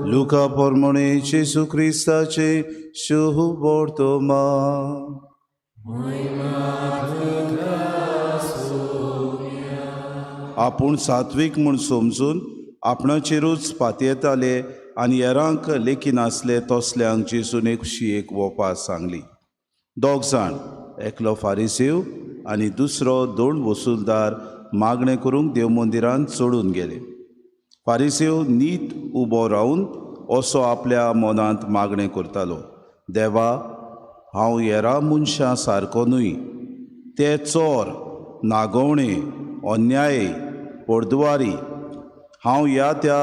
लुका पोरमोणे जेजू क्रिस्ताचे शुभ वर्तमान. आपूण सात्वीक म्हूण समजून आपणाचेरूच पातयेताले आनी हेरांक लेखिनासले तसल्यांक जेजून एकशी एक वोपास सांगली. दोग जाण, एकलो फारिसेव आनी दुसरो दोन वसुलदार, मागणें करूंक देव मंदिरांत चडून गेले. फारिसेव नीत उबो रावन असो आपल्या मनांत मागणें करतालो, देवा, हांव हेरां मनशां सारको न्हय. ते चोर, नागोवणे, अन्याय, पोरदुवारी. हांव ह्या त्या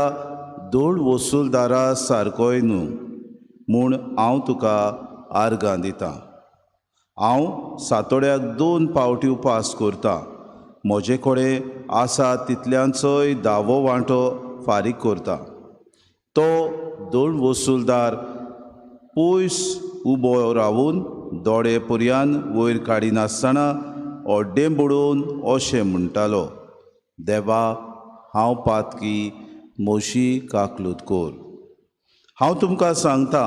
दोन वसुलदारा सारकोय न्हू, म्हूण हांव तुका आर्गां दितां. हांव सातोड्याक 2 पावटी उपास करतां. म्हजे कडेन आसा तितल्यांचोय दावो वांटो फारीक करता. तो दोन वसुलदार पयस उबो रावून दोळे पर्यान वयर काडिनासतना अड्डें बुडोवन अशें म्हणटालो, देवा, हांव पातकी, म्हजी काकलूत कर. हांव तुमकां सांगता,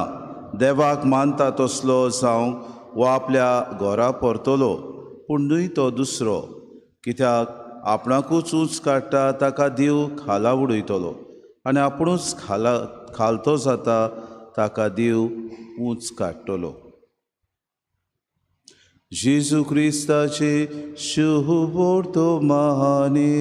देवाक मानता तसलो जावं वो आपल्या घरा परतलो, पूण न्हय तो दुसरो. कित्याक आपणाकूच ऊंच काडटा ताका देव खाला उडयतलो, आनी आपुणूच खाला खालतो जाता ताका देव ऊंच काडटलो. जेजू क्रिस्ताचे शुभ वर्तमाने.